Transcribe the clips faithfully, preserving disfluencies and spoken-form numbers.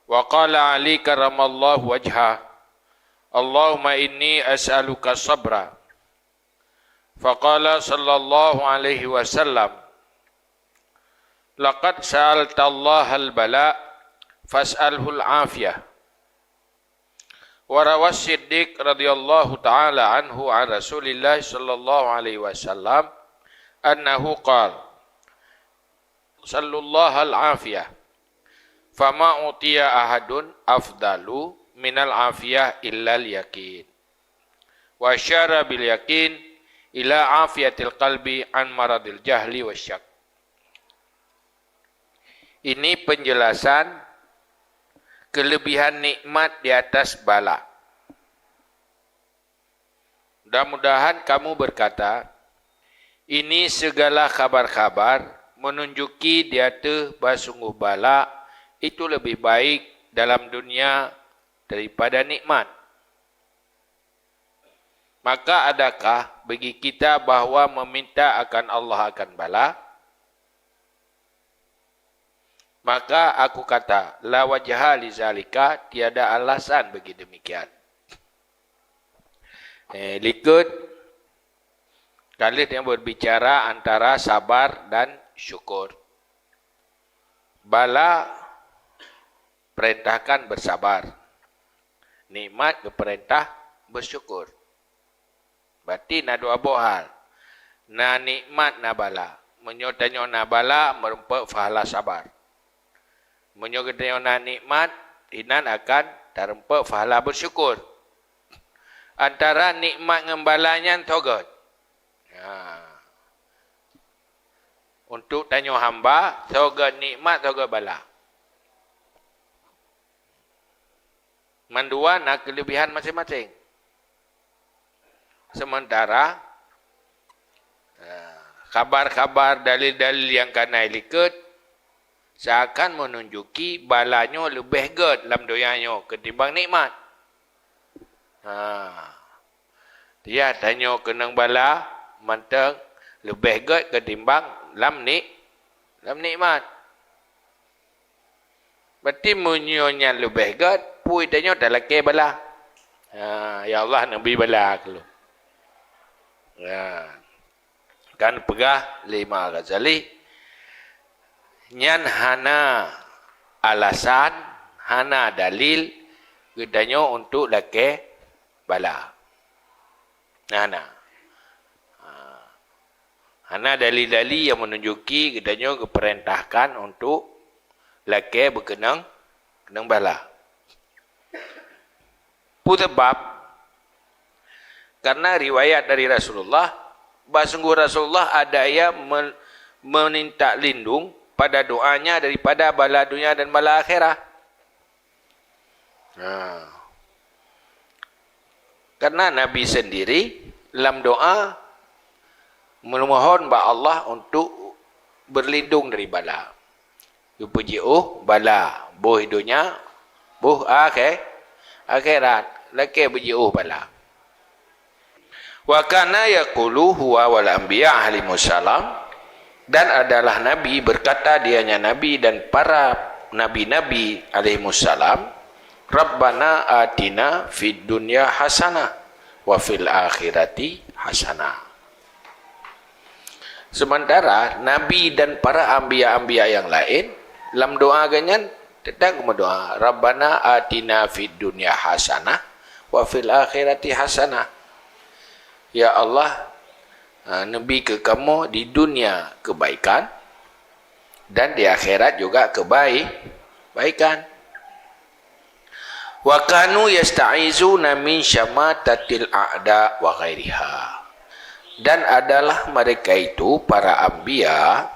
Wa qala Ali karramallahu wajhah, "Allahumma inni as'aluka sabra." Faqala sallallahu alaihi wasallam, "Laqad sa'altallahal bala, fas'alhul afiyah." Wa rawas Siddiq radhiyallahu ta'ala anhu an Rasulillah sallallahu alaihi wasallam annahu qala, "Sallullahal afiyah, fama utiya ahadun afdalu minal afiyah illal yakin." Wa asyara bil yakin ila afiyatil qalbi an maradil jahli wasyak. Ini penjelasan kelebihan nikmat di atas bala. Mudah-mudahan kamu berkata, "Ini segala khabar-khabar menunjuki di ateueh bah sungguh bala itu lebih baik dalam dunia daripada nikmat." Maka adakah bagi kita bahwa meminta akan Allah akan bala? Maka aku kata, "La wajha li zalika," tiada alasan bagi demikian. Eh, likot, ka lheueh nyang berbicara antara sabar dan syukur. Bala perintahkan bersabar. Nikmat geupeurintah bersyukur. Berarti na dua boh hal. Na nikmat, na bala. Meunyoe tanyoe na bala, meurumpok pahala sabar. Meunyoe geutanyoe na nikmat, inan akan tarumpok pahala bersyukur. Antara nikmat ngon bala nyan soe göt? Ha. Untuk tanyoe hamba, soe göt nikmat, soe göt bala. Mandua na keulebihan maséng-maséng. Sementara, eh, khabar-khabar, dalil-dalil nyang ka na ilikot seakan menunjuki bala nyoe leubeh göt lam donya nyoe ketimbang nikmat. Ha. Ya, tanyoe keunong bala mantong leubeh göt ketimbang lam nik-, lam nikmat. Berarti meunyoe nyan leubeh göt, peue tanyoe talakée bala. Ha, ya Allah, neubi bala keu lôn. Ya. Kan peugah lé Imam Ghazali, nyan hana alasan, hana dalil geutanyoe untuk lakée bala. Hana. Ha. Hana dalil-dalil nyang menunjuki geutanyoe geupeurintahkan untuk lakée beukeunong, keunong bala. Peue sabab? Karena riwayat dari Rasulullah, bah sungguh Rasulullah ada ia me-, meminta lindung pada doanya daripada bala dunia dan bala akhirat. Nah, karena Nabi sendiri lam doa memohon bak Allah untuk berlindung dari bala. Geupeujiôh bala, boh donya, boh akhé-, akhirat, lakée beujiôh bala. Wa kana yaqulu huwa wal anbiya alaihimussalam, dan adalah Nabi berkata, dianya Nabi dan para nabi-nabi alaihimussalam, "Rabbana atina fid dunya hasanah wa fil akhirati hasanah." Sementara Nabi dan para anbiya-anbiya yang lain, lam doa geuhnyan tetap meudoa, "Rabbana atina fid dunya hasanah wa fil akhirati hasanah." Ya Allah, ha, neubi keu kamoe di dunia kebaikan dan di akhirat juga kebai-, kebaikan. Wa kanu yasta'izuna min syamatatil a'da wa ghairiha. Dan adalah mereka itu, para anbiya,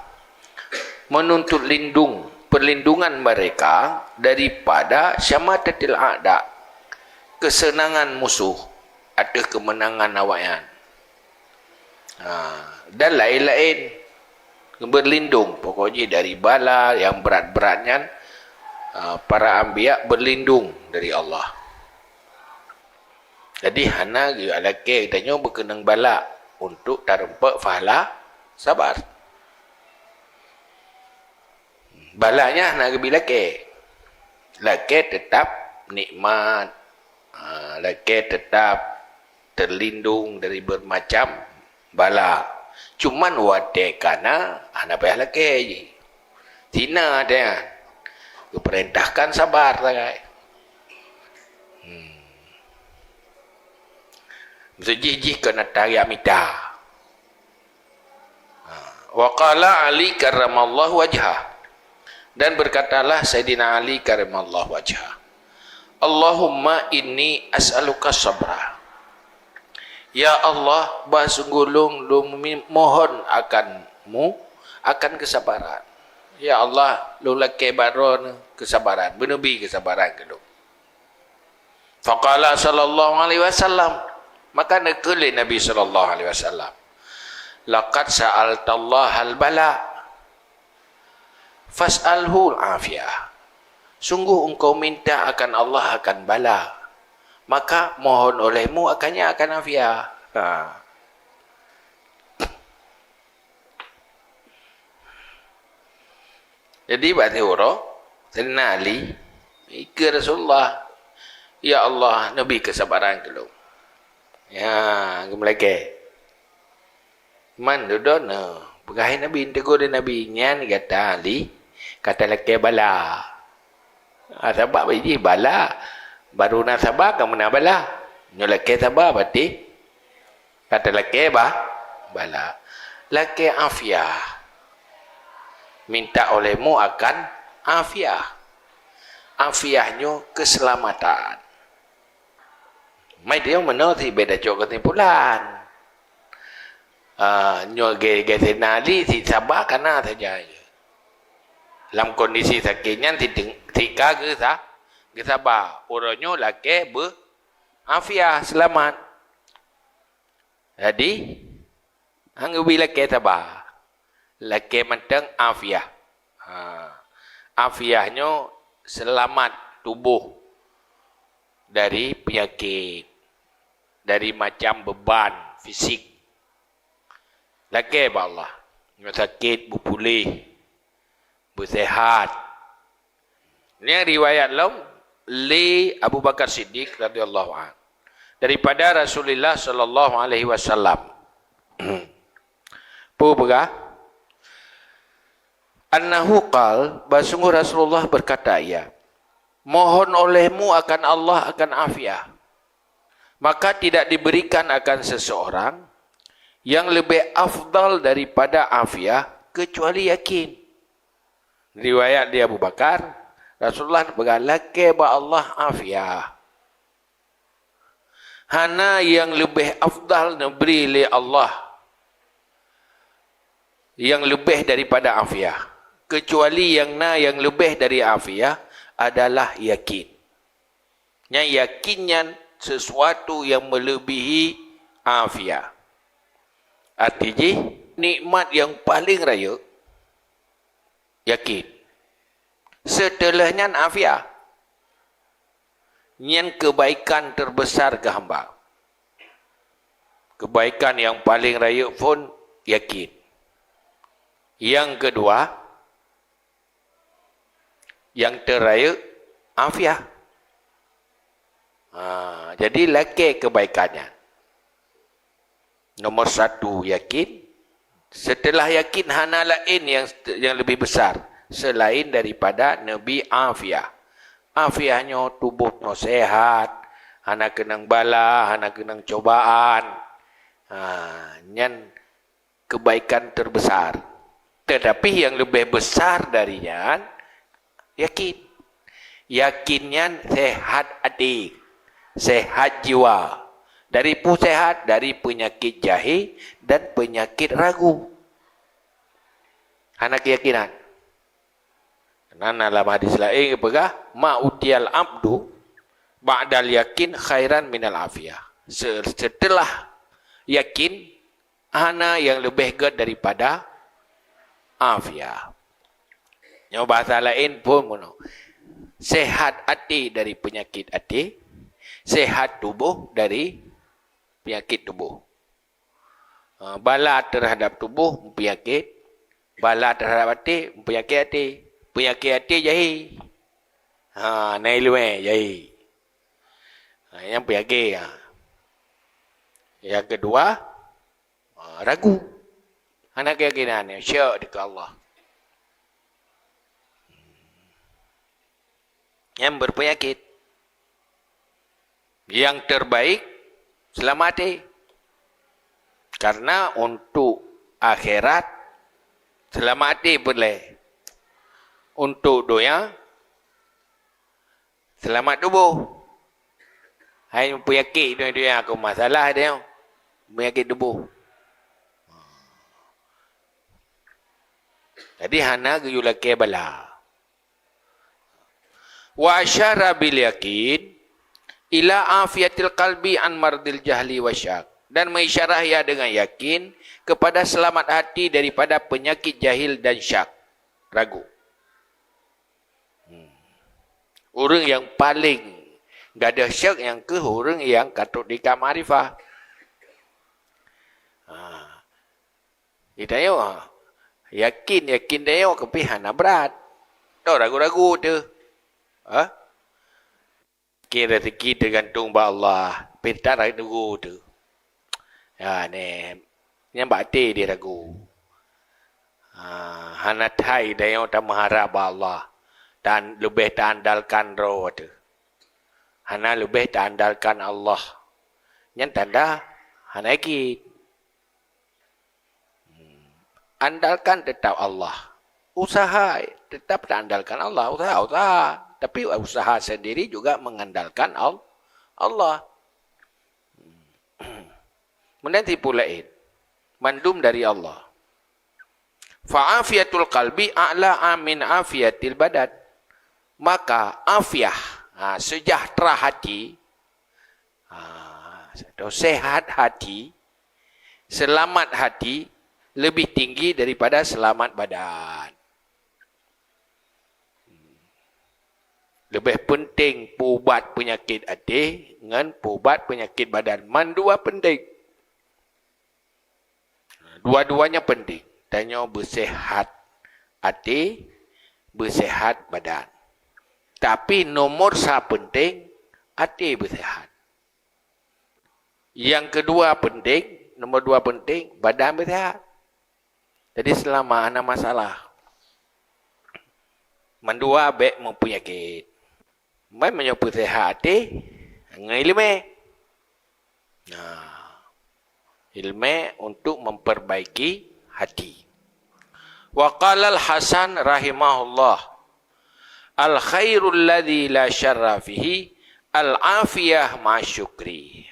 menuntut lindung, perlindungan mereka daripada syamatatil a'da, kesenangan musuh ateueh keumeunangan awaknyan. Ha, dan laén-laén berlindung, pokok jih dari bala nyang brat-brat nyan, ha, para anbiya berlindung dari Allah. Jadi, hana geulakée geutanyoe beukeunong bala untuk tarumpok pahala sabar. Bala nyan hana geubi lakée. Lakée teutab nikmat, ha, lakée teutab teulindong dari bermacam bala. Cuman watée ka na, hana payah lakée jih. Sina teuh geupeurintahkan sabar sagai. Hmm. Maksud jih, jih keu na tariak mita. Ha. Wa qala Ali karramallahu wajhah. Dan berkatalah Saidina Ali karramallahu wajhah, "Allahumma inni as'aluka sabra." Ya Allah, bah sungguh lôn, lôn mi-, mohon akan-Mu akan kesabaran. Ya Allah, lôn lakée bak Droeneuh kesabaran. Beuneubi kesabaran keu lôn. Faqala sallallahu alaihi wasallam. Maka neukheun lé Nabi sallallahu alaihi wasallam, "Laqad sa'altallahal bala, fas'alhul afiyah." Sungguh engkau minta akan Allah akan bala, maka mohon olehmu akannya akan afiah. Ha. Jadi, bak siuroe, Saidina Ali, ikeue Rasulullah, "Ya Allah, neubi keusabaran keu lôn." Ya, geumeulakée. Man dudoe neu, peugah Nabi, teugor lé Nabi, "Nyan gata Ali, ka talakée bala." Ah, sabab jih bala. Baru na saba ka meunan bala. Nyoe lakée saba berarti ka talakée ba-, bala. Lakée afiah. Minta olehmu akan afiah. Afiah nyoe keuseulamatan. Mai dia meunoe si beda cok keusimpulan. Ah, nyoe ge-, ge Saidina Ali si saba kana saja. Lam kondisi sakét nyan si deng-, si ka geusa-, geusaba. Uroe nyoe lakée beu afiah, seulamat. Jadi, han geubi lakée saba. Lakée mantong afiah. Ha. Afiah nyoe seulamat tuboh dari peunyakét, dari macam beuban fisik. Lakée bak Allah. Nyoe sakét beupuléh, beuseuhat. Nyan riwayat lom lé Abu Bakar Siddiq radhiyallahu anh daripada Rasulullah sallallahu alaihi wasallam. Peue peugah? Annahu qal, bahwa sungguh Rasulullah berkata, ia, "Mohon olehmu akan Allah akan afiah, maka tidak diberikan akan seseorang yang lebih afdal daripada afiah kecuali yakin." Riwayat di Abu Bakar, Rasulullah peugah, "Lakée bak Allah afiah." Hana nyang leubeh afdal neubri lé Allah, nyang leubeh daripada afiah, keucuali nyang na nyang leubeh dari afiah adalah yakin. Nyang yakin nyan sesuatu nyang meuleubèhi afiah. Arti jih, nikmat nyang paleng rayeuk, yakin. Seuteulah nyan afiah. Nyan keubaikan teubeusar keu hamba. Keubaikan nyang paleng rayeuk phon yakin. Nyang keudua, nyang teurayeuk afiah. Ha, jadi lakèe keubaikan nyan. Nomor satu, yakin. Seuteulah yakin, hana laén nyang, nyang leubeh beusar seulaén daripada neubri afiah. Afiah nyoe tuboh nyoe seuhat, hana keunong bala, hana keunong cobaan. Ha, nyan keubaikan teubeusar. Teutapi nyang leubeh beusar dari nyan, yakin. Yakin nyan seuhat até, seuhat jiwa, dari peue seuhat, dari peunyakét jahé dan peunyakét ragu. Hana keuyakinan. Nan lam hadis laén geupeugah, "Ma utiyal abdu ba'dal yakin khairan minal afiah." Se-, seuteulah yakin, hana nyang leubeh gét daripada afiah. Nyoe bahasa laén phon meunoe. Seuhat até dari peunyakét até, seuhat tuboh dari peunyakét tuboh. Ha, bala teuhadap tuboh peunyakét, bala teuhadap até peunyakét até. Peunyakét até jahé. Ha, na ileumèe jai. Ha, nyang peuyakét, ha. Nyang keudua, ha, ragu. Hana keuyakinan, syek di keu Allah. Nyang berpenyakit. Yang terbaik, seulamat até. Karena untuk akhirat, seulamat até peureulèe. Untuk donya, seulamat tuboh. Hai peuyakét donya-donya, kon masalah donya. Peuyakét tuboh. Jadi, hana geuyue lakèe bala. Wa asyara bil yakin ila afiyatil qalbi an mardil jahli wa syak. Dan meuisyarah ia dengan yakin kepada selamat hati daripada penyakit jahil dan syak, ragu. Hmm. Ureuëng nyang paleng gadôh syak nyang kheueh ureuëng nyang ka trôk tingkat makrifah. Ha. Di tanyoe, ha, yakin, yakin tanyoe keupeue hana brat. Toh ragu-ragu teuh. Ha? Yakin rezeki teugantung bak Allah. Pih that ragu teuh. Ya, nè. Nyang bak até diragu. Ha, hana that tanyoe tameuharab bak Allah. Dan leubeh taandalkan droe teuh. Hana leubeh taandalkan Allah. Nyan tanda hana yakin. Hmm. Andalkan tetap Allah. Usaha tetap taandalkan Allah. Usaha, usaha. Tapi usaha sendiri juga mengandalkan Al-, Allah. Hmm. Kemudian tipu lain. Mandum dari Allah. Fa afiyatul qalbi a'la min afiyatil badan. Maka afiah, ha, sejahtera hati, ha, atau sehat hati, selamat hati lebih tinggi daripada selamat badan. Leubeh peunteng peuubat peunyakét até ngon peuubat peunyakét badan. Mandua peunteng. Dua-duanya penting. Tanyoe beuseuhat até, beuseuhat badan. Tapi nomor sa penting, até beuseuhat. Nyang keudua penting, nomor dua penting, badan beuseuhat. Jadi seulamat hana masalah. Mandua bék meupeunyakét. Meunyoe peuseuhat até, ngon iéleumé. Nah, iéleumé untuk memperbaiki hati. Wa qala Al-Hasan rahimahullah, "Al khairul ladzi la syarra fihi al-afiyah ma'a syukri."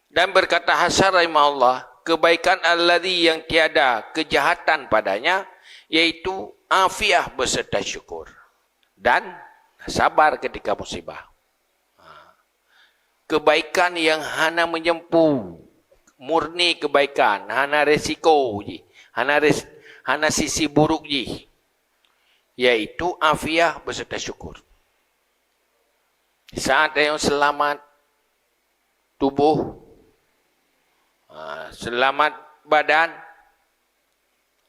Dan berkata Hasan rahimahullah, kebaikan alladzi yang tiada kejahatan padanya, yaitu afiah beserta syukur dan sabar ketika musibah. Ha. Kebaikan yang hana menyempu, murni kebaikan, hana resiko jih, hana res-, hana sisi buruk jih, yaitu afiah beserta syukur. Saat tanyoe seulamat tuboh, ha, seulamat badan,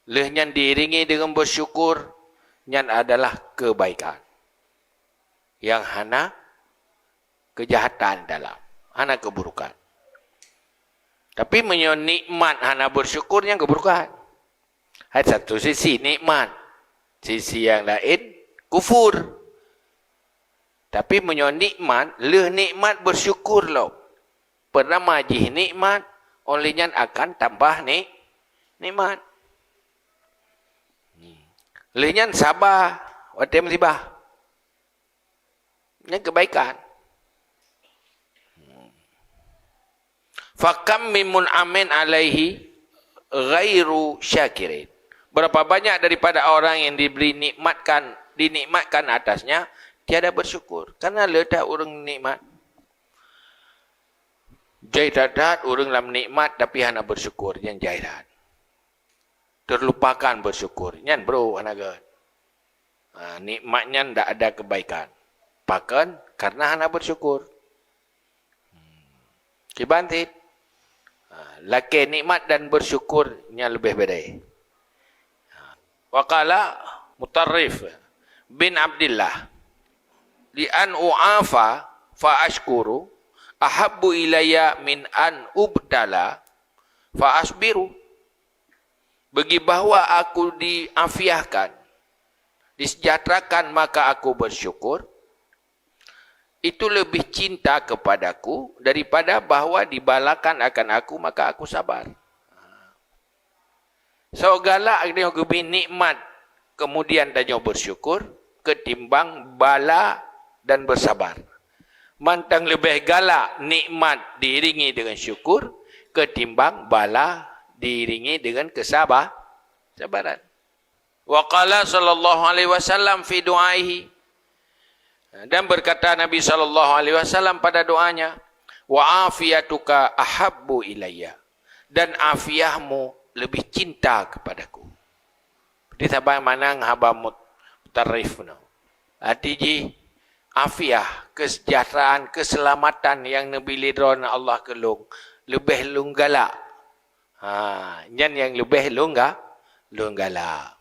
lheueh nyan diiringi deungon beusyukur, nyan adalah keubaikan nyang hana keujahatan dalam, hana keuburukan. Tapi meunyoe nikmat hana beusyukur, nyan keuburukan. Hai satu sisi nikmat, sisi nyang laén kufur. Tapi meunyoe nikmat, lheueh nikmat beusyukur lom. Peurtama jih nikmat, óh lheueh nyan akan tambah ni-, nikmat. Lheueh nyan saba watée musibah. Nyan keubaikan. Fakam min mun'amin alaihi ghairu syakirin. Berapa banyak daripada orang yang diberi nikmatkan, dinikmatkan atasnya, tiada bersyukur. Karena le that ureuëng nikmat. Jai that-that ureuëng lam nikmat tapi hana bersyukur, nyan jai that. Terlupakan bersyukur, nyan brok hana gét. Ha, nikmat nyan ndak ada kebaikan. Pakon? Karena hana bersyukur. Hmm. Kiban cit? Ha, lakée nikmat dan bersyukur nyan leubeh beda. Ha. Wa qala Mutarrif bin Abdillah, "Li an u'afa fa asykuru ahabbu ilayya min an ubtala fa asbiru." Bagi bahwa aku diafiahkan, disejahterakan, maka aku bersyukur, itu lebih cinta kepadaku daripada bahwa dibalakan akan aku, maka aku sabar. Soe galak tanyoe geubri nikmat, kemudian tanyoe bersyukur, ketimbang bala dan bersabar. Mantong leubeh galak nikmat diiringi dengan syukur, ketimbang bala diiringi dengan kesaba-, sabaran. Wa qala sallallahu alaihi wasallam fi du'aihi. Dan berkata Nabi sallallahu alaihi wasallam pada doanya, "Wa afiyatuka ahabbu ilayya." Dan afiahmu lebih cinta kepadaku. Di saban manang haba mut-, mutarif no. Arti jih, afiah, kesejahteraan, keselamatan nyang neubri lé Droeneuh Allah keu lôn, leubeh lôn galak. Ha, nyan nyang leubeh lôn ga-, lôn galak.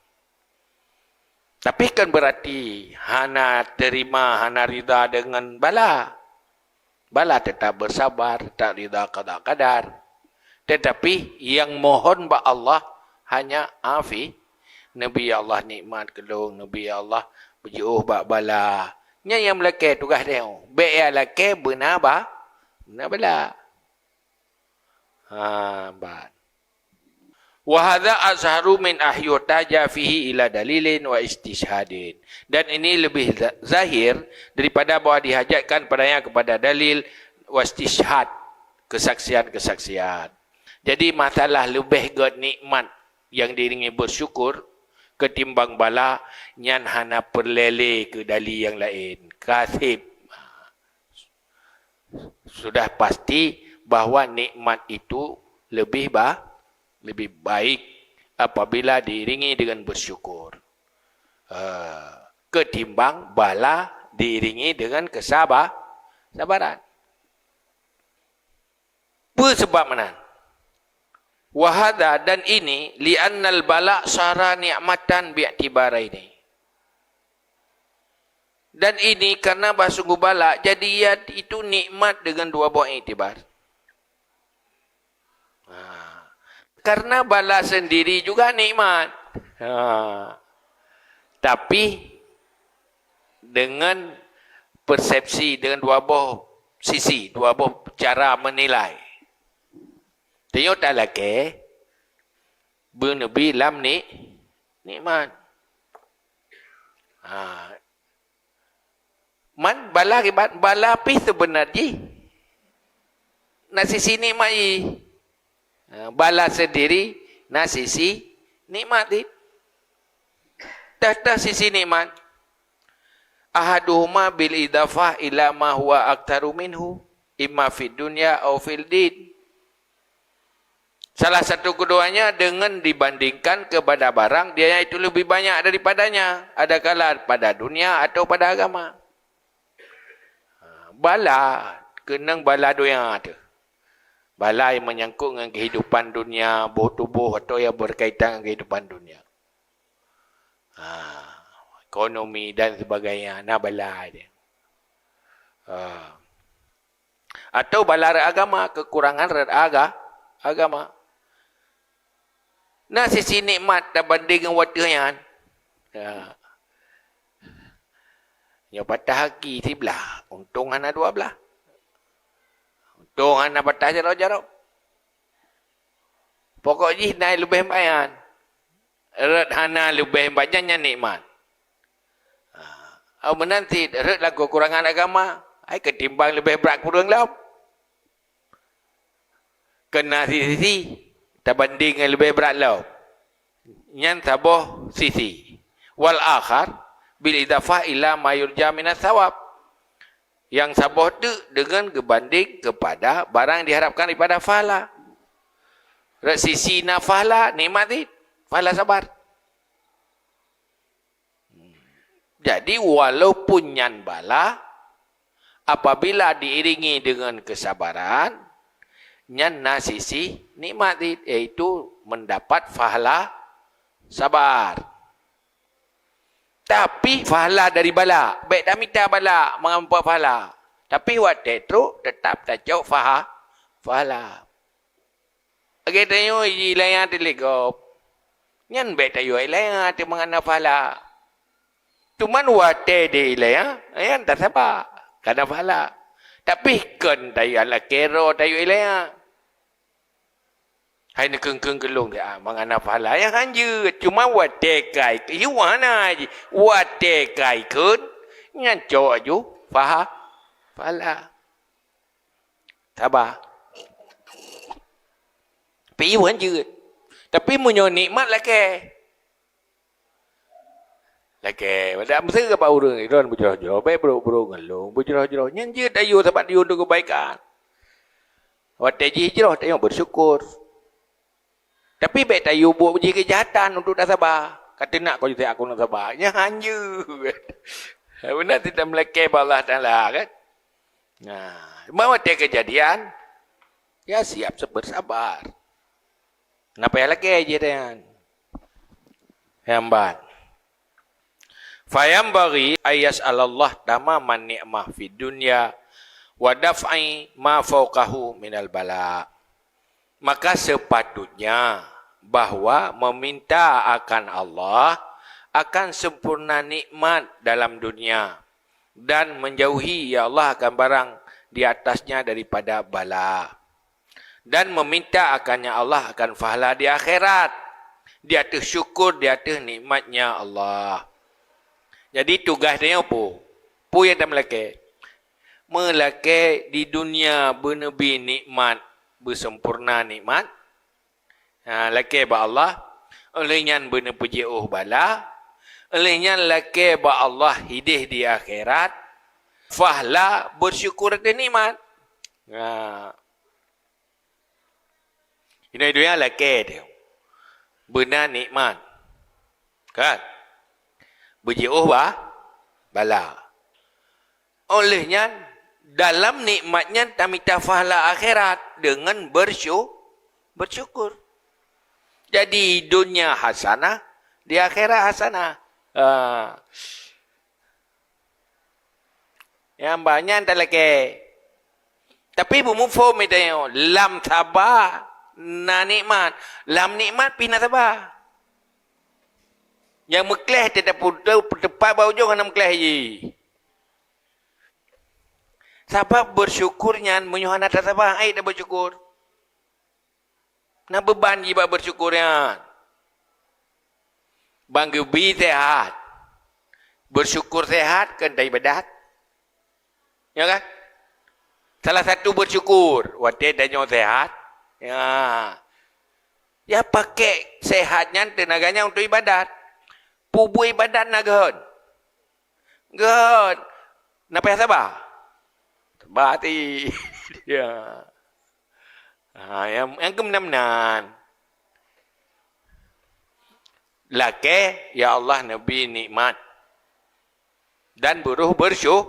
Tapi kan berarti hana terima, hana rida dengan bala. Bala tetap bersabar, tetap rida qada qadar. Tetapi nyang mohon bak Allah hanya afi-, neubri Allah nikmat keu lôn, neubri Allah beujiôh bak bala. Nyan nyang meulakée tugaih tanyoe. Bék ya lakée beuna ba-, beuna bala. Ha, ban. Wa hadza azharu min an yuhtaja fihi ila dalilin wa istishhadin. Dan ini lebih za-, zahir daripada bahwa dihajatkan padanya kepada dalil wa istishhad, kesaksian-kesaksian. Jadi, masalah leubeh gét nikmat nyang diiringi bersyukur ketimbang bala, nyan hana peureulée lé keu dalil nyang laén. Ka seb. Sudah pasti bahwa nikmat itu lebih ba-, lebih baik apabila diiringi dengan bersyukur, eh, ketimbang bala diiringi dengan kesaba-, sabaran. Peue sabab meunan? Wa hadza, dan ini, li annal bala sara ni'matan bi'tibaraini. Dan ini karena bah sungguh bala, jadi ia itu nikmat dengan dua boh iktibar. Ha. Karena bala sendiri juga nikmat. Ha. Tapi dengan persepsi, dengan dua boh sisi, dua boh cara menilai. Tanyoe talakée, beuneubri lam ni-, nikmat. Ha. Man bala kiban, bala pih seubeuna jih na sisi nikmat jih. Ha, bala sendiri na sisi nikmat jih. Teuh-teuh sisi nikmat. Ahaduhuma bil idafah ila ma huwa aktsaru minhu, imma fid dunya au fid din. Salah satu keduanya dengan dibandingkan kepada barang dia yang itu lebih banyak daripadanya, adakala pada dunia atau pada agama. Ha, bala, keunong bala dunia tu. Bala yang menyangkut dengan kehidupan dunia, boh tuboh atau yang berkaitan dengan kehidupan dunia. Ha, ekonomi dan sebagainya, na bala dia. Ha. Atau bala rot agama, kekurangan rot aga-, agama. Na sisi nikmat tabanding ngon watée nyan. Ya. Nyoe patah gaki siblah, untông hana dua blah. Untông hana patah jaroe-jaroe. Pokok jih na leubeh bayan. Rot hana leubeh bayan nyan nikmat. Ha, meunan cit rot lam kekurangan agama, ai ketimbang leubeh brat kureueng lom. Keuna sisi tabanding ngon leubeh brat lom. Nyan saboh sisi. Wal akhar bil idafah ila ma yurja minas sawab. Nyang saboh teuk deungon geubanding keupada barang diharapkan daripada pahala. Rot sisi na pahala, nikmat cit, pahala sabar. Jadi, walaupun nyan bala, apabila diiringi dengan kesabaran, nyan na sisi nikmat cit, yaitu mendapat pahala sabar. Tapi pahala dari bala, bèk tamita bala mangat mupat pahala. Tapi watèe trok, teutap tacok paha-, pahala. Lagèe tanyoe ji iéleumèe teuh lé gob. Nyan bèk tayue iéleumèe teuh mangat na pahala. Cuman watèe di iéleumèe, nyan tasaba, ka na pahala. Tapi kon tayue lakèe droe tayue iéleumèe. Hai neukheun-kheun keu lôn, ah, mangat na pahala. Nyan han jeuet. Cuma watèe ka ikheun, hana jih. Watèe ka ikheun, nyan cok aju paha-, pahala. Saba. Piôh han jeuet. Tapi meunyoe nikmat lakèe. Lakèe, dak meusé bak ureueng, "Droen beujroh-jroh, bèk brok-brok ngon lôn, beujroh-jroh." Nyan jeuet tayue sabab tayue untuk keubaikan. Watèe jih jroh, tayue beusyukur. Tapi bèk tayue buet jih keujahatan untuk tasaba. Ka teunak kon jih aku nak saba. Nyan han jeuet. Beuna sit tameulakèe bak Allah Taala, kan? Nah, cuma watèe keujadian, ya siap se-, beusabar. Na payah lakèe jih nyan. Nyang ban. Fayanbaghi an yas'alallaha tamaman ni'mah fid dunya wa daf'i ma fauqahu minal bala. Maka sepatutnya bahwa meminta akan Allah akan sempurna nikmat dalam dunia dan menjauhi, ya Allah, akan barang di atasnya daripada bala. Dan meminta akannya Allah akan pahala di akhirat, di ateueh syukur, di ateueh nikmatnya Allah. Jadi, tugaih tanyoe peue? Peue nyang tameulakèe? Meulakèe di dunia beuneubi nikmat, beusempurna nikmat. Ha, lakèe bak Allah, 'oh lheueh nyan beuneupeujeuôh bala, 'oh lheueh nyan lakèe bak Allah hideh di akhirat, pahala beusyukur ateueh nikmat. Ha. Inoe donya lakèe teuh. Beuna nikmat. Kan? Beujeuôh ba-, bala. 'Oh lheueh nyan, dalam nikmat nyan tamita pahala akhirat deungon beusyu-, beusyukur. Jadi, dunia hasanah, di akhirat hasanah. Ah. Nyang ba nyan talakèe. Tapi beumuphom tanyoe, lam saba na nikmat. Lam nikmat pih na saba. Nyang meukleh teuh, teupat bak ujong hana meukleh jih. Sabab beusyukur nyan meunyoe hana tasaba, han ék tabeusyukur. Na beuban jih bak beusyukur nyan. Ban geubi seuhat. Beusyukur seuhat kon taibadat. Ya kan? Salah satu beusyukur, watèe tanyoe seuhat. Ya. Ya, pakèk seuhat nyan, teunaga nyan untuk ibadat. Peue buet ibadat na geuhon. Geuhon. Na payah saba? Saba ti. Ya. Ha, nyang, nyang keu meunan-meunan. Lakèe, ya Allah, neubi nikmat. Dan beurôh beusyu-,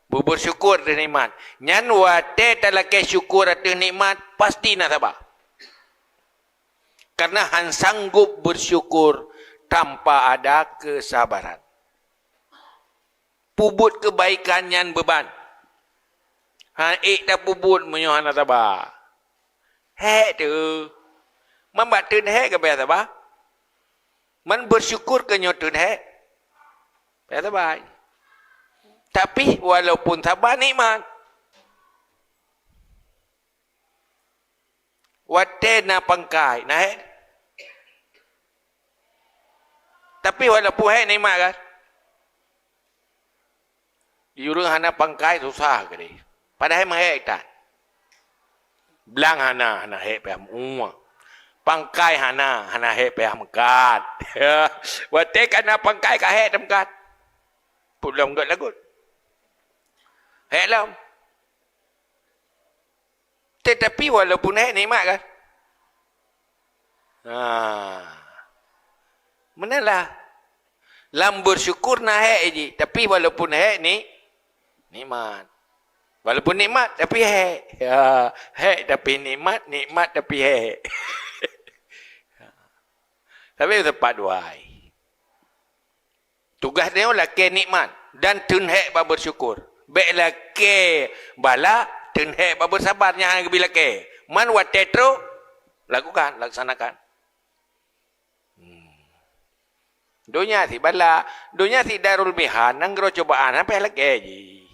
beu-, beusyukur ateueh nikmat. Nyan watèe talakèe syukur ateueh nikmat, pasti na saba. Karena han sanggob beusyukur tanpa ada kesabaran. Peubuet keubaikan nyan beuban. Han ék tapeubuet meunyoe hana saba. Hék teuh. Man bak theun hék ka payah saba. Man beusyukur keu nyoe theun hék, payah saba. Tapi walaupun saba nikmat. Watèe na pangkai, na hék. Tapi walaupun hék nikmat kan? Ureueng hana pangkai susah keudéh. Padahai meuhék that. Blang hana, hana hék payah meu-ueh. Pangkai hana, hana hék payah meukat. Watèe ka na pangkai ka hék tameukat. Peue lom göt lagot. Hék lom. Tetapi walaupun hék nikmat kan? Ha. Meunan lah. Lam beusyukur na hék jih, tapi walaupun hék ni, nikmat. Walaupun nikmat, tapi hék. Ya, hék tapi nikmat, nikmat tapi hék. Tapi teumpat wai. Tugaih tanyoe lakée nikmat dan teunhek bak beusyukur. Bék lakée bala, teunhek bak beusabar, nyan hana geubi lakée. Man watée trok, lakukan, laksanakan. Hmm. Donya sit bala, donya sit darul mihan, nanggroe cobaan, sampai lakée jih.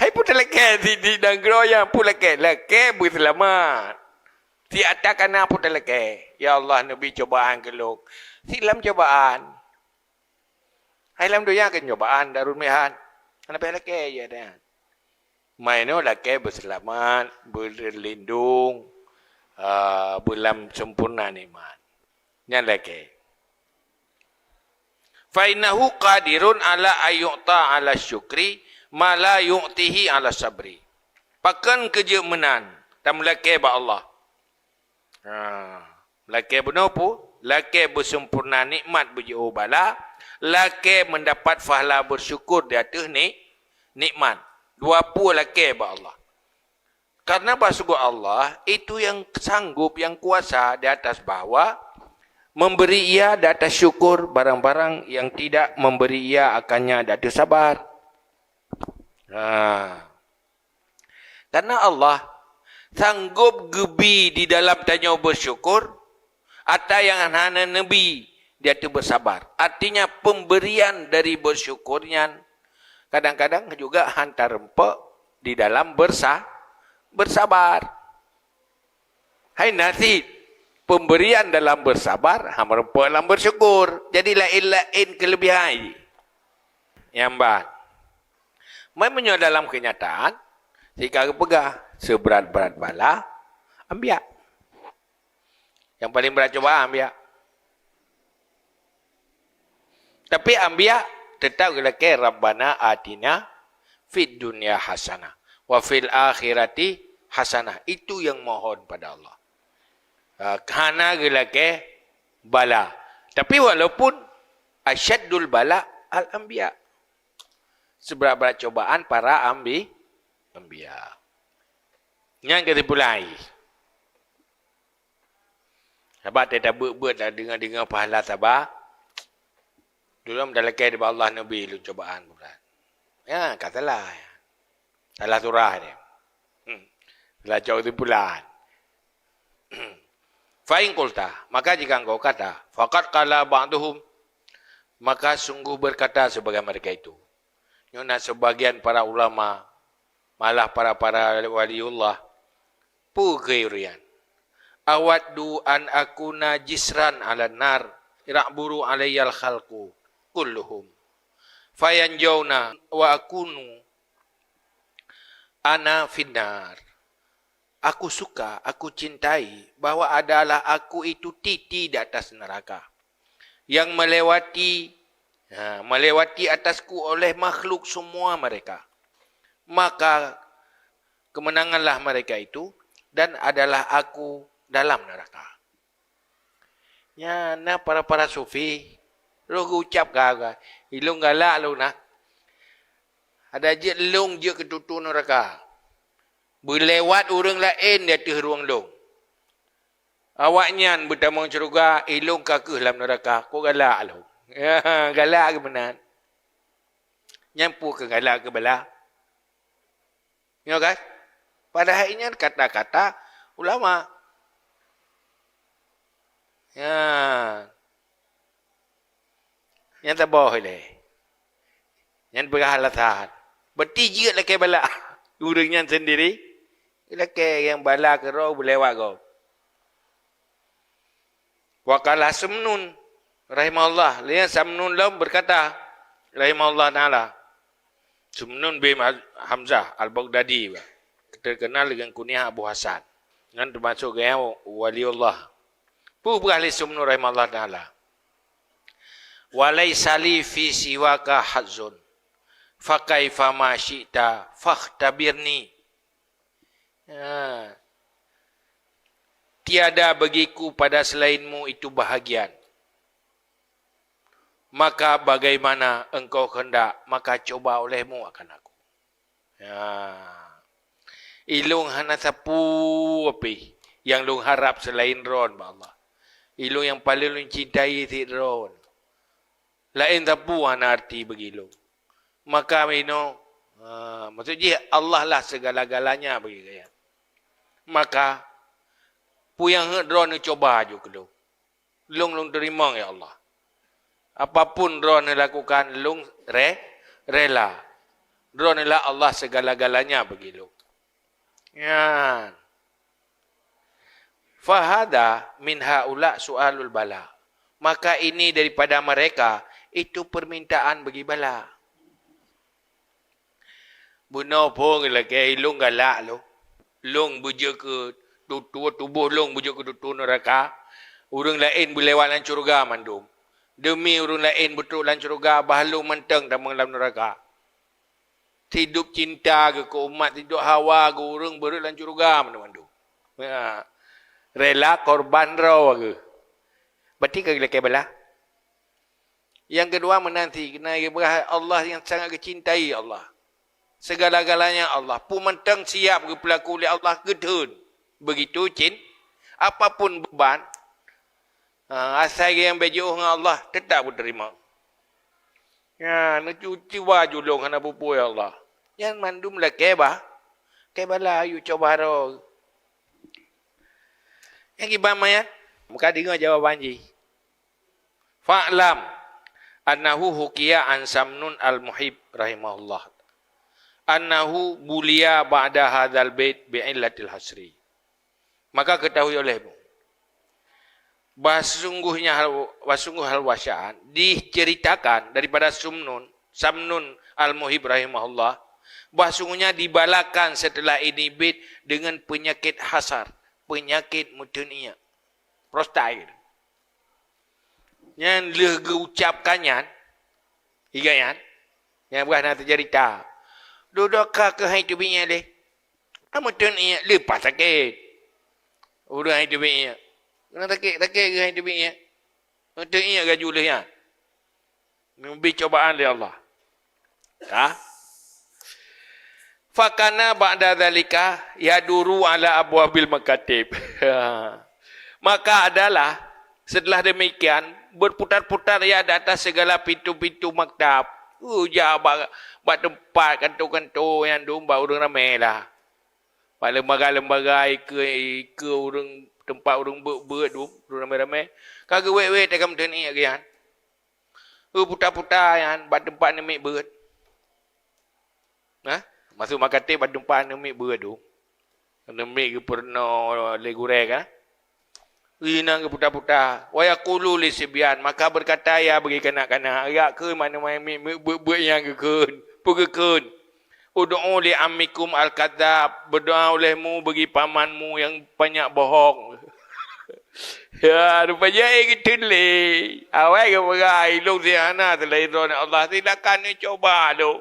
Hai peue talakée sit di nanggroe nyan, peue lakée? Lakée beuseulamat. Sit ata kana peue talakée? Ya Allah, neubi cobaan keu lôn. Sit lam cobaan. Hai lam donya keu cobaan, darul mihan. Hana payah lakée jih nyan. Meunyoe lakée beuseulamat, beulindong, ah, beulam sempurna nikmat. Nyan lakée. Fa innahu qadirun ala ayyu'ta ala syukri ma la yu'tihi ala sabri. Pakon keu jeuet meunan tameulakée bak Allah? Ha, lakée bunoe peue? Lakée beusempurna nikmat beujiôh bala, lakée meudapat pahala beusyukur di ateueh ni-, nikmat. Dua peue lakée bak Allah. Karena bak syukur Allah itu yang sanggup, yang kuasa di atas bahwa memberi ia di atas syukur barang-barang yang tidak memberi ia akannya di atas sabar. Ha. Karena Allah sanggup geubi di dalam tanyoe beusyukur, ata nyang hana neubi di ateueh beusabar. Artinya, pemberian dari beusyukur nyan kadang-kadang juga han tareumpok di dalam bersa-, bersabar. Hai na sit, pemberian dalam bersabar, han meureumpok lam bersyukur. Jadi, laén-laén keulebihan jih. Nyang ban. Meunyoe dalam keunyataan, sit ka geupeugah, seubrat-brat bala, anbiya. Nyang paleng brat cobaan, anbiya. Tapi anbiya teutap geulakée, "Rabbana atina fid dunya hasanah, wa fil akhirati hasanah." Itu yang mohon pada Allah. Ah, hana geulakée bala. Tapi walaupun asyaddul bala al-anbiya. Seubrat-brat cobaan para ambi-, anbiya. Nyan keusimpulan. Sabab teutabeuet-beuet dan deungoe-deungoe pahala sabar, dulom talakée bak Allah neubi lôn cobaan berat. Ya, ka salah. Salah surah dia. Hmm. Salah cok kesimpulan. Fa in qulta, maka jika engkau kata, faqad qala ba'duhum, maka sungguh berkata sebagian mereka itu. Nyoe na sebagian para ulama, malah para-para waliullah, peue kheun ureuëng nyan? "Awaddu an akuna jisran 'alan nar, ya'buru 'alayyal khalqu kulluhum, fayanjauna wa akunu ana finnar." Aku suka, aku cintai bahwa adalah aku itu titi di atas neraka, yang melewati, ha, melewati atasku oleh makhluk semua mereka. Maka kemenanganlah mereka itu, dan adalah aku dalam neraka. Nyan na para-para sufi, roh geucab ka, ka, "Ilôn galak lôn na. Ada jeuet lôn jeuet keu tutoe neuraka. Beulewat ureuëng laén di ateueh rueng lôn. Awaknyan beutamong syeuruga, ilôn ka kheueh lam neuraka. Kok galak lôn?" Ya, galak keu meunan. Nyan peue keu galak keu bala? Nyoe kan? Padahai nyan kata-kata ulama. Ya. Nyan saboh ilée. Nyan peugah alasan. Berarti jeuet lakée bala. Ureuëng nyan sendiri, lakée nyang bala keudroe beulewat gob. Wa qala Samnun rahimahullah, lé Samnun lom berkata, rahimahullah taala. Samnun bin Hamzah Al-Baghdadi, terkenal dengan kunyah Abu Hasan. Nyan termasuk gaya waliullah. Peue peugah lé Samnun rahimahullah taala? "Wa laisa li fi siwaka hazzun, fa kaifa ma syi'ta fakhtabirni." Ha. "Tiada bagiku pada selainmu itu bahagian. Maka bagaimana engkau kehendak, maka coba olehmu akan aku." Ya. Ilôn hana sapeue pih nyang lôn harab seulaén Droen bak Allah. Ilôn nyang paleng lôn cintai sit Droen. Laén sapeue hana arti bagi lôn. Maka inoe, ha, maksud jih Allah lah segala-galanya bagi gaya. Maka, peue nyang heuet droeneuh cuba aju keu lôn. Lôn, lôn teurimong, ya Allah. Apapun droeneuh lakukan, lôn re-, rela. Droeneuh lah Allah segala-galanya bagi lôn. Nyan. Fahada min haula su'alul bala. Maka ini daripada mereka, itu permintaan bagi bala. Bunoe phon geulakée lôn galak lôn. Lôn beujeuet keu tutoe tuboh lôn beujeuet keu tutoe neuraka. Ureuëng laén beulewat lam syeuruga mandum. Deumi ureuëng laén beutrok lam syeuruga, bah lôn mantong tamong lam neuraka. Sidub cinta geuh keu umat, sidub hawa geuh ureuëng beureuek lam syeuruga mandum-mandum. Ya. Rela korban droe geuh. Berarti ka geulakée bala. Nyang keudua meunan cit, keunan geupeugah Allah nyang sangat geucintai Allah. Segala-galanya Allah. Peue mantong siap geupeulaku lé Allah geutheun. Begitu cin, apapun beban, ha, asai nyang beujiôh ngon Allah, teutap geuteurimong. Ya, neucuba julong hana peue-peue ya Allah. Nyan mandum lakée bah. Lakée bala yue cuba droe. Nyang kiban manyang, muka deungoe jawaban jih. Fa'lam annahu hukiya an Samnun al-Muhib rahimahullah annahu buliya ba'da hadzal bait bi'illatil hasri. Maka ketahui olehmu, bahwa sesungguhnya hal, bahwa sungguh hal wasyaan diceritakan daripada Sumnun, Samnun al-Muhib rahimahullah, bahwa sungguhnya dibalakan setelah ini bait dengan penyakit hasar, penyakit meuteun iek, prostat. Nyan lheueh geuucapkan nyan, iga nyan, nyan bah na teujarita. Dudoe ka keuhai teubiet lé. Ameuteun iek leupah sakét. Ureuëng hai teubiet iek. Keunan sakét, sakét keuhai teubiet iek. Ameuteun iek gaju lheueh nyan. Neubi cobaan lé Allah. Ka? Fakana ba'da dzalika yaduru ala abwabil makatib. Maka adalah setelah demikian berputar-putar ia di atas segala pintu-pintu maktab. Uh, jak bak, bak tempat kanto-kanto nyang dum bak ureuëng ramé lah. Bak lembaga-lembaga ikeue, ikeue ureuëng, tempat ureuëng beuet-beuet dum, ureuëng ramé-ramé. Ka geuwét-wét teuka meuteun iek geuyan. Geuputa-puta nyan bak teumpat neumiet beuet. Nah, maksud makatib bak teumpat neumiet beuet tu. Neumiet geupeurunoe lé gurée kan. Inan geuputa-puta. Wa yaqulu li sibyan, maka berkata ia bagi kanak-kanak, "Yak kheun, mana mai miet beuet-beuet nyang geukheun." Peue geukheun? "Ud'u li ammikum al-kadzdzab, berdoa olehmu bagi pamanmu yang banyak bohong." Ya, rupajih ék geuteun lé. Awai geupeugah, "Ilong si hana seulaén droe Allah, silakan neucoba lom."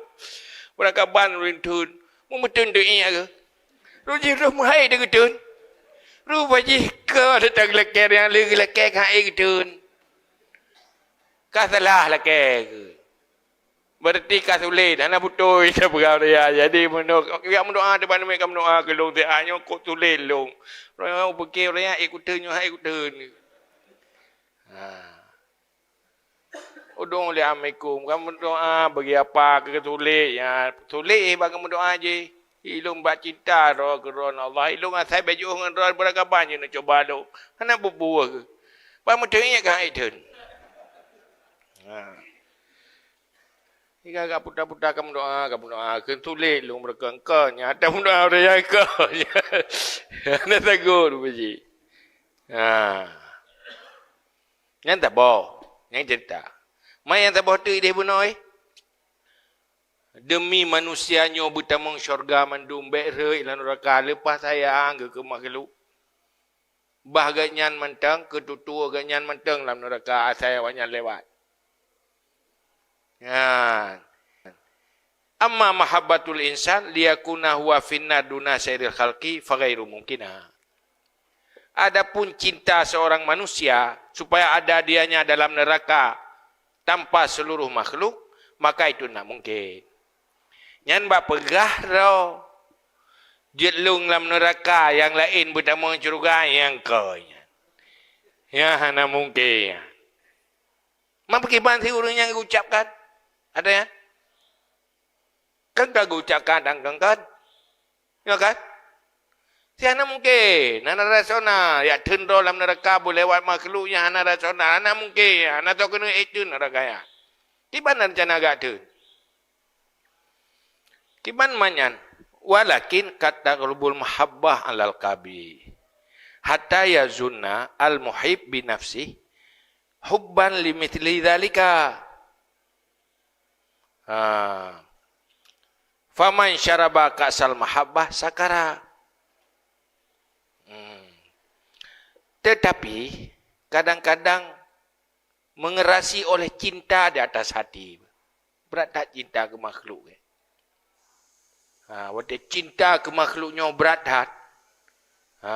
Beurakaban ureuëng teun. Meumeuteun teuiek geuh. Rupajih roh meuhai teuh geuteun. Rupajih ka datang lakée nyang lé geulakée ka ék geuteun. Ka salah lakée geuh. Berarti ka sulet, hana beutôi tapeugah raya. Jadi, meunoe, jak meudoa, teuma neumé ka meudoa keu lôn, siat nyoe kok sulet lôn. Roh nyang pike raya, ék kuteun nyoe hai kuteun. Ha. Udong li amikum, ka meudoa bagi apa keu sulet. Ya, sulet bak meudoa jih. Ilôn bak cinta droe keu droe Allah. Ilôn asai beujiôh ngon droe beurakaban jih neucoba lôn. Hana bubuih. Bak meuteungiek ka hai teun. Ha. Iga-iga puta-puta ka meudoa, ka meudoa, kheun sulet lôn meureuka engkau nyan, ata meudoa ureuëng nyang engkau nyan. Hana sagot rupajih. Ha. Nyan saboh, nyan cerita. Ma nyang saboh teuk ideh bunoe. Demi manusia nyoe beutamong syurga mandum, bék rhot lam nuraka, leupah sayang geuh keu makhluk. Bah geuhnyan mantong, keu tutoe geuhnyan mantong lam nuraka asai awaknyan lewat. Nyan. Amma mahabbatul insan liyakuna huwa finnar duna sairil khalqi faghairu mumkinah. Adapun cinta seorang manusia supaya ada dianya dalam neraka tanpa seluruh makhluk, maka itu tidak mungkin. Nyan bak peugah droe, jeuet lôn lam neuraka, nyang laén beutamong syeuruga, nyang keu nyan. Nyan hana mungken. Meukiban si ureuëng nyang geucapkan. Ada ya? Kan ka geucapkan dan kan kan? Ya kan? Si hana mungkin, hana rasional. Ya teun droe lam neraka beulewat makhluk nyang hana rasional. Hana mungkin, hana tau keuneuk ék teun neraka ya. Kiban rencana gak teun. Kiban manyan, walakin qad taghlubul mahabbah alal qabih. Hatta yazunna al muhib bi nafsih hubban li mithli dzalika. Ha. Faman syaraba ka'sal mahabbah sakara. Hmm. Tetapi kadang-kadang mengerasi oleh cinta di atas hati. Brat that cinta keu makhluk. Ha, watée cinta keu makhluk nyoe brat that. Ha,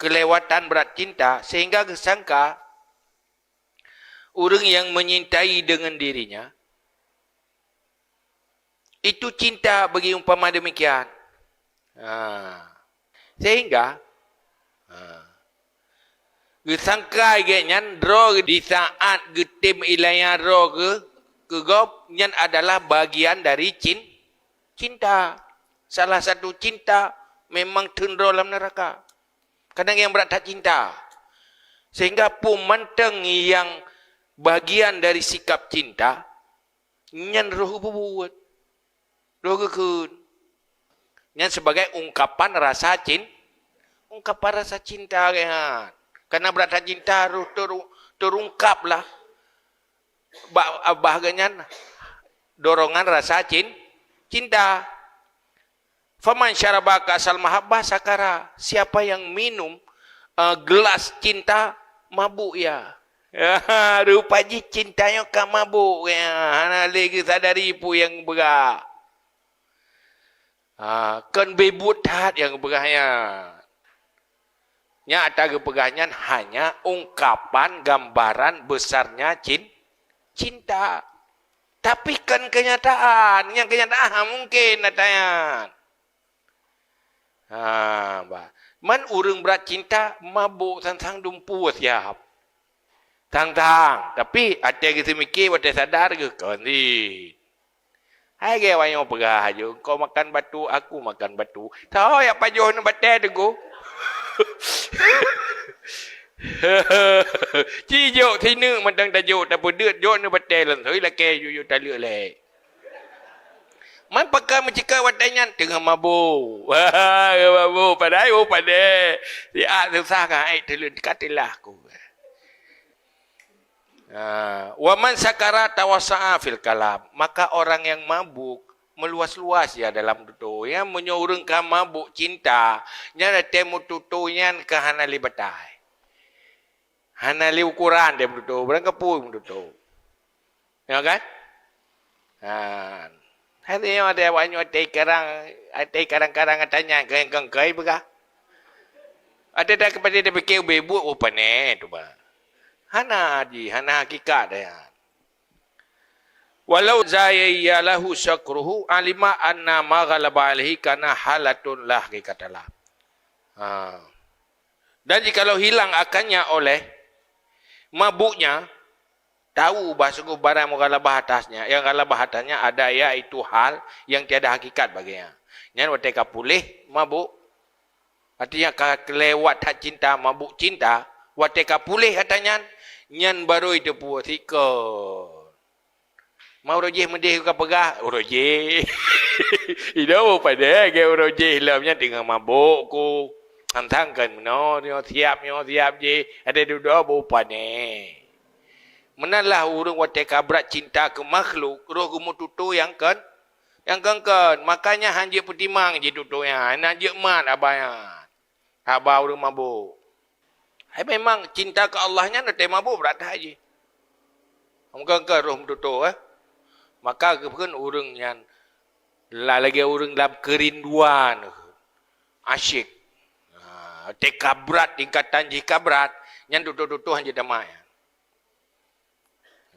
keulewatan brat cinta sehingga geusangka ureuëng yang menyintai dengan dirinya itu cinta bagi umpama demikian. Ha. Sehingga, ha, geusangka gét nyan droe di saat geutem iéleumé droe keu, keu gob nyan adalah bagian dari cin-, cinta. Salah satu cinta memang teun droe lam neraka. Kadang nyang brat that cinta. Sehingga peue mantong nyang bagian dari sikap cinta, nyan roh geubuet. Roh geukheun. Nyan sebagai ungkapan rasa cin-, ungkapan rasa cinta gét nyan. Karena brat that cinta roh teru-, terungkaplah. Ba-, bah gét nyan dorongan rasa cin-, cinta. Faman syaraba ka'sal mahabbah sakara. Siapa yang minum, eh, gelas cinta, mabuk ia. Rupa jih cinta nyoe ka mabuk ia. Hana lé geusadari peue nyang geupeugah. Ha, kon beubuet that nyang geupeugah nyan. Nyang ata geupeugah nyan hanya ungkapan gambaran besarnya cin-, cinta. Tapi kon kenyataan. Nyang kenyataan ha mungken ata nyan. Ha, bah. Man ureuëng brat cinta mabuk sang-sang dumpeue siab. Sang-sang. Tapi até geuseumike watée sadar geuh kon cit. Hai gét awak nyoe peugah aju, "Engkau makan batu, aku makan batu." Tho jak pajoh neubatée teungku. Ci jok sineuk mantong tajok, tapeudeuet jok neubatée langsoi lakée jujur taleuek lé. Man pakon meuceukat watée nyan teungoh mabuk. Wah, mabuk padahai oh padé. Siat susah kan ai teuleueng ka teulah ku. Ha, wa man sakara tawassa'a fil kalam. Maka orang yang mabuk meuluas-luas ya dalam tutoe. Ya meunyoe ureuëng ka mabuk cinta, nyan até meututoe nyan ka hana lé batai. Hana lé ukoran dia meututoe, barang kapeue meututoe. Ya kan? Ha. Hai nyoe ada awak nyoe até karang, até karang-karang tanya keu keu peugah. Ada dah kepada dia fikir ubé buet oh pané tu bah. Hana ji, hana hakikat dia. Walau zayya lahu sakruhu alima anna ma ghalaba alaihi kana halatun la haqiqatalah. Ha. Dan jikalau hilang akannya oleh mabuknya, tahu bahwa sungguh barang yang ghalabah atasnya, yang ghalabah atasnya ada yaitu hal yang tiada hakikat baginya. Nyan watée ka puléh mabuk, artinya ka keulewat that cinta, mabuk cinta, watée ka puléh ata nyan, nyan barô jiteupeue sikon. Ma uroe jih meudeh ka peugah, uroe jih. Ido padé ke uroe jih lom nyan teungoh mabuk ku. Sang-sang kan meunoe nyoe siap nyoe siap jih. Ada dudoe beu pané. Meunan lah ureuëng watée ka brat cinta keu makhluk, roh geumeututoe nyang kon, nyang kon-kon. Makanya hanjeuet peutimang jitutoe nyan, hanjeuet mat abah nyan. Haba ureuëng mabuk. Hai memang cinta keu Allah nyan watée mabuk brat that jih. Mungken keu roh meututoe eh. Maka geukheun ureuëng nyan la-, lagée ureuëng lam keurinduan, asyik. Ha, watée ka brat tingkatan jih ka brat, nyan tutoe-tutoe hanjeuet tamat nyan.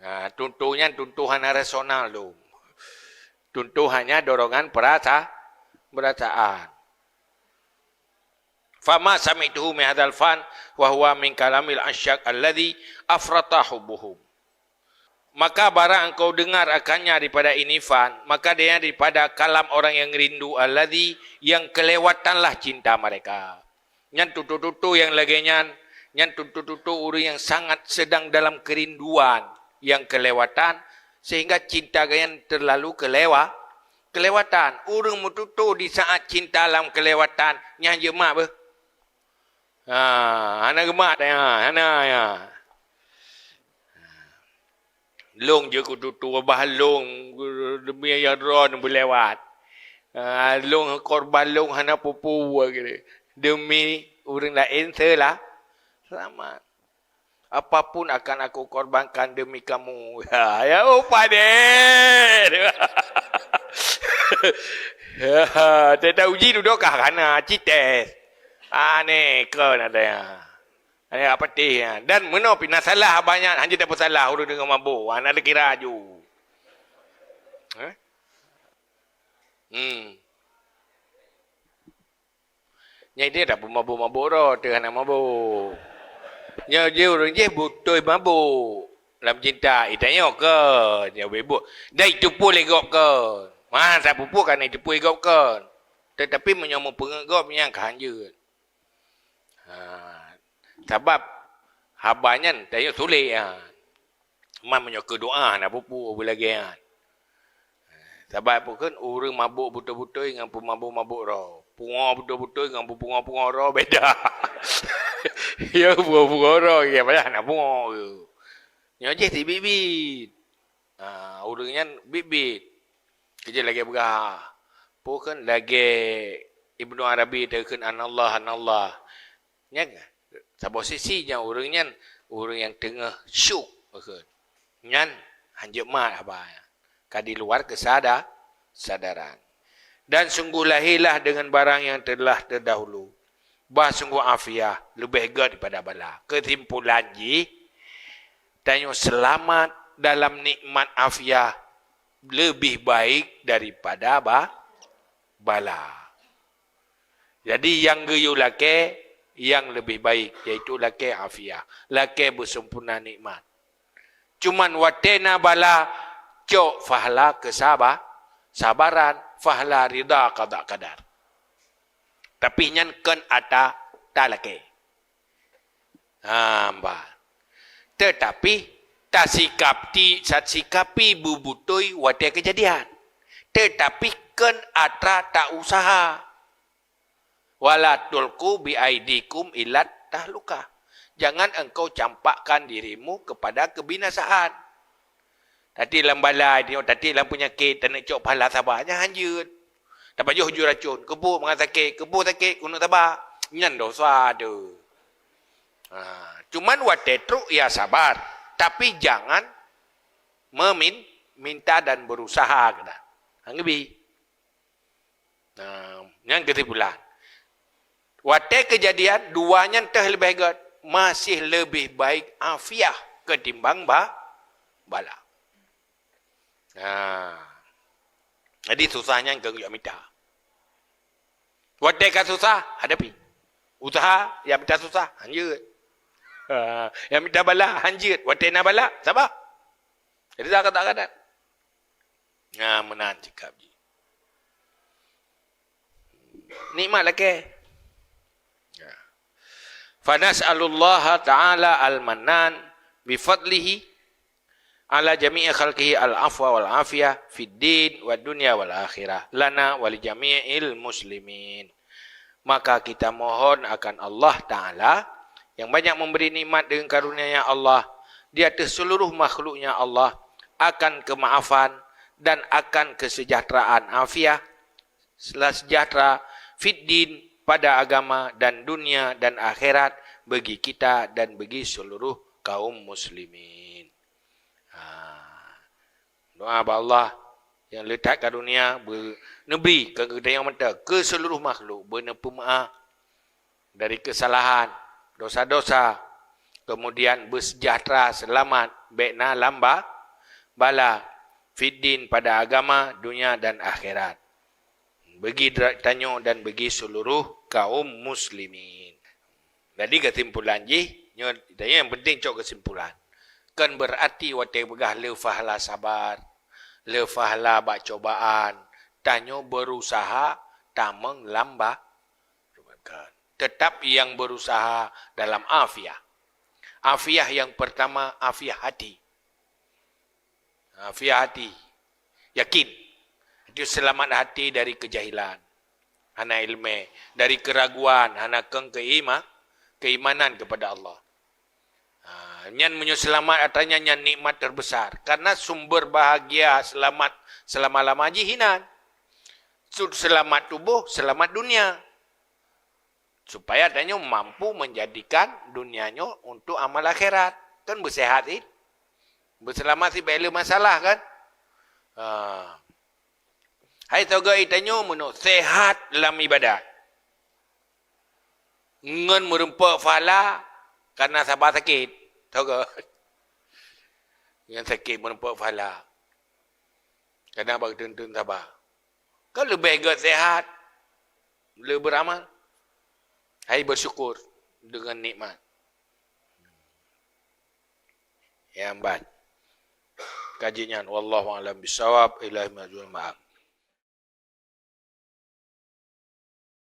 Nah, tutoe nyan tutoe hana rasional tu. Tutoe hanya dorongan perasa-, perasaan. Fama sami'tuhu min hadzal fan wa huwa min kalamil asyak alladzi afrata hubbuhum. Maka barang engkau dengar akannya daripada ini fan, maka dia daripada kalam orang yang rindu, alladzi, yang kelewatanlah cinta mereka. Nyan tutoe-tutoe nyang lagée nyan, nyan tutoe-tutoe ureuëng nyang sangat sedang dalam kerinduan nyang kelewatan, sehingga cinta geuh nyan terlalu kelewa-, kelewatan. Ureuëng meututoe di saat cinta lam kelewatan, nyan jeuet mat beuh. Ha, hana geumat ya, hana ya. Lôn jeuet kututoe bah lôn demi ayah droe beulewat. Ha, lôn korban lôn hana peue-peue gitu. Demi ureuëng laén sela-, selamat. Apapun akan aku korbankan demi kamu. Ya, ya, oh, padé. Ya, teuta uji dudoe kah kana, cites. Aneh kon ada ya. Aneh apa teh ya. Dan meunoe pih na salah banyak, hanya tak salah ureuëng deungoe mabuk. Ana dikira aju. Eh? Hmm. Nyang idéh dak peumabôk-mabôk droe teuh hana mabôk. Nyoe jih ureuëng jih beutôi mabôk lam cinta, itanyoe kon, nyoe bebôk. Dan iteupeu lé gob kon. Masa pupuk kan iteupeu lé gob kon. Tetapi meunyoe meupeungeut gob nyang ka hanjeuet. Ha, sabab haba nyan tanyoe sulet ha. Man meunyoe keu doa hana pupuk beulagée nyan. Sabab peue kheun ureuëng mabôk beutôi-beutôi ngon peumabôk-mabôk droe. Pungoe beutôi-beutôi ngon peupungoe-pungoe droe beda. Ya pungoe-pungoe droe ya payah hana pungoe. Nyoe jih sibiet-biet. Ha, ureuëng nyan biet-biet. Keujeuet lagée peugah. Peue kheun lagée Ibnu Arabi teuh kheun anallah, anallah. Nyan saboh sisi nyang ureuëng nyan ureuëng nyang teungoh syuk, nyan hanjeuet mat haba nyan ka di luar kesada-, kesadaran. Dan sungguh lahirlah dengan barang yang telah terdahulu. Bah sungguh afiah lebih gét daripada bala. Kesimpulan jih, tanyoe selamat dalam nikmat afiah lebih baik daripada ba-, bala. Jadi nyang geuyue lakée nyang leubeh baik, yaitu lakée afiah, lakée beuseumpurna nikmat. Cuman watée na bala, cok fahla keusaba-, sabaran, fahla ridha qada qadar. Tapi nyan kon atra talakée. Ha, bah. Tetapi tasikap ti-, tasikapi beubutôi watée keujadian. Tetapi kon atra ta-usaha. "Wala tulqu bi aidikum ilat tahlukah." Jangan engkau campakkan dirimu kepada kebinasaan. Tati lam bala, tati lam peunyakét, taneuk cok pahala saba, nyan hanjeuet. Tapajoh ju racun, keuboh mangat sakét, keuboh sakét, keuneuk saba. Nyan dosa tu. Ha, cuman watée trok ya sabar, tapi jangan memin-, minta dan berusaha keunan. Hang geubri. Nah, nyan keusimpulan. Watée keujadian dua nyan teuh leubeh gét, masih leubeh baik afiah ketimbang ba-, bala. Nah, jadi susah nyan keu jak mita. Watée ka susah, hadapi. Usaha, jak mita susah, hanjeuet. Ha, jak mita bala, hanjeuet. Watée na bala, saba. Jadi, tak kata-kata. Nah, meunan sikap jih. Nikmat lakée. Ya. Fanas'alullaha ta'ala al-mannan bifadlihi ala jami'i khalqihi al-afwa wal afiyah fid din wad dunya wal akhirah lana wa li jami'il muslimin. Maka kita mohon akan Allah Ta'ala yang banyak memberi nikmat dengan karunia-Nya Allah di atas seluruh makhluknya Allah akan kemaafan dan akan kesejahteraan afiah, sejahtera fid din pada agama dan dunia dan akhirat bagi kita dan bagi seluruh kaum muslimin. Ha. Doa bak Allah nyang le that karunia beu-, neubri keu geutanyoe mantong, keu seluruh makhluk, beuneupeumaáh dari kesalahan, dosa-dosa, kemudian beusejahtera, seulamat, bék na lam ba-, bala, fid din, pada agama, dunia dan akhirat. Bagi dra-, tanyoe dan bagi seluruh kaum muslimin. Jadi, kesimpulan jih, nyoe, tanyoe nyang penting cok kesimpulan. Kon beurati watée peugah le pahala sabar, le pahala bak cobaan, tanyoe berusaha tamong lam bah-, tetap nyang berusaha dalam afiah. Afiah nyang pertama, afiah hati. Afiah hati. Yakin. Itu selamat hati dari kejahilan. Hana ilmu. Dari keraguan. Hana keng keima-, keimanan kepada Allah. Ha, nyan meunyoe seulamat, artinya nyan nikmat terbesar. Karena sumber bahagia selamat selama-lama jih inan. Su-, selamat tuboh, selamat dunia. Supaya tanyoe mampu menjadikan dunia nyoe untuk amal akhirat. Kan beuseuhat cit. Beuseulamat cit bèk le masalah kan? Ha. Hai toh geutanyoe meunyoe seuhat lam ibadat. Ngon meureumpok pahala karena sabar sakét. Toh geu. Ngon sakét meureumpok pahala. Kadang bak teun-teun sabar. Kan leubeh gét seuhat le beuramal. Hai bersyukur dengan nikmat. Nyang ban. Kaji nyan, wallahu a'lam bissawab, ilahi marji'ul ma'ab.